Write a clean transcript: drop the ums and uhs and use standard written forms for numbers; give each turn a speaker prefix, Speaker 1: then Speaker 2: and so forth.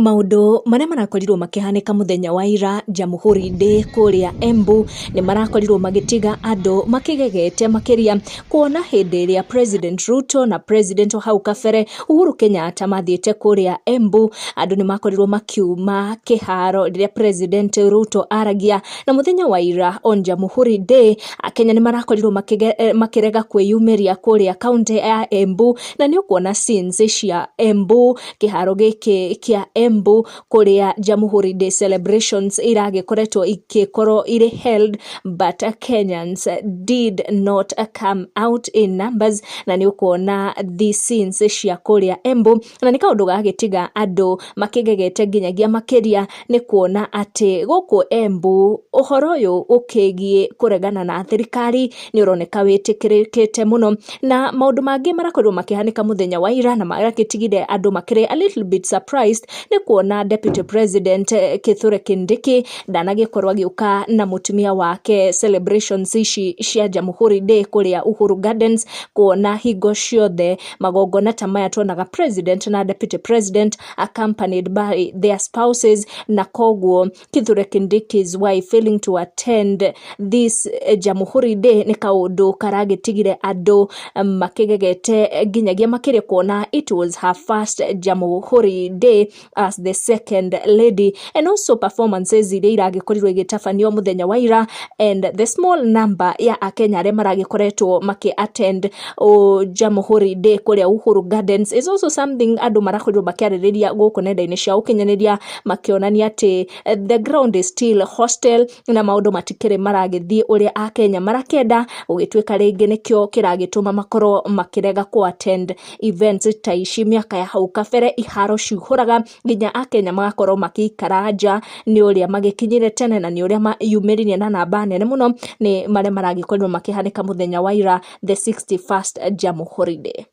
Speaker 1: Maũndũ marĩa marakorirwo makĩhanĩka mũthenya wa ira Jamhuri Day kũrĩa Embu nĩ marakorirwo magĩtiga andũ makĩgegete makĩria kuona hĩndĩ ĩrĩa President Ruto na President wa hau kabere Uhuru Kenyatta mathiĩte kũrĩa Embu, andũ nĩ makorirwo makiuma kĩharo rĩrĩa President Ruto aragia. Na mũthenya wa ira on Jamhuri Day, Akenya nĩ marakorirwo makĩrega kwĩyumĩria kũrĩa kaũntĩ ya Embu, na nĩ ũkuona scenes cia Embu, kĩharo gĩkĩ kĩa Embu kũrĩa Jamhuri Day celebrations iragĩkoretwo igĩkorwo irĩ held, but Kenyans did not come out in numbers. Na nĩ ũkuona the scenes cia kũrĩa Embu, na nĩ kaũndũ gagĩtiga andũ makĩgegete nginyagia makĩria nĩ kuona atĩ gũkũ Embu ũhoro ũyũ ũkĩgiĩ kũregana na thirikari nĩ ũroneka wĩtĩkĩrĩkĩte mũno. Na maũndũ mangĩ marakorirwo makĩhanĩka mũthenya wa ira na maragĩtigire andũ makĩrĩ a little bit surprised nĩ kuona Deputy President Kithure Kindiki ndanagĩkorwo agĩũka na mũtumia wake celebrations ici cia Jamhuri Day kũrĩa Uhuru Gardens, kuona hingo ciothe magongona ta maya tuonaga president na deputy president accompanied by their spouses. Na koguo Kithure Kindiki's wife failing to attend this Jamhuri Day nĩ kaũndũ karagĩtigire andũ makĩgegete nginyagia makĩria kuona it was her first Jamhuri Day as the second lady, and also performances iria iragĩkorirwo igĩtabanio mũthenya wa ira and the small number ya Akenya arĩa maragĩkoretwo makĩ attend Jamhuri Day kũrĩa Uhuru Gardens is also something andũ marakorirwo makĩarĩrĩria gũkũ nenda-inĩ cia ũkinyanĩria, makĩonania atĩ the ground is still hostile na maũndũ matikĩrĩ maragĩthiĩ ũrĩa Akenya marakĩenda, gũgĩtuĩka rĩngĩ nĩkĩo kĩragĩtũma makorwo makĩrega kũ attend events ta ici. Mĩaka ya hau kabere iharo cihũraga nginya Akenya magakorwo makĩikara nja nĩ ũrĩa magĩkinyire tene na nĩ ũrĩa mayumĩririe na namba nene mũno. Nĩ marĩa maragĩkorirwo makĩhanĩka mũthenya wa ira, the 61st Jamhuri Day.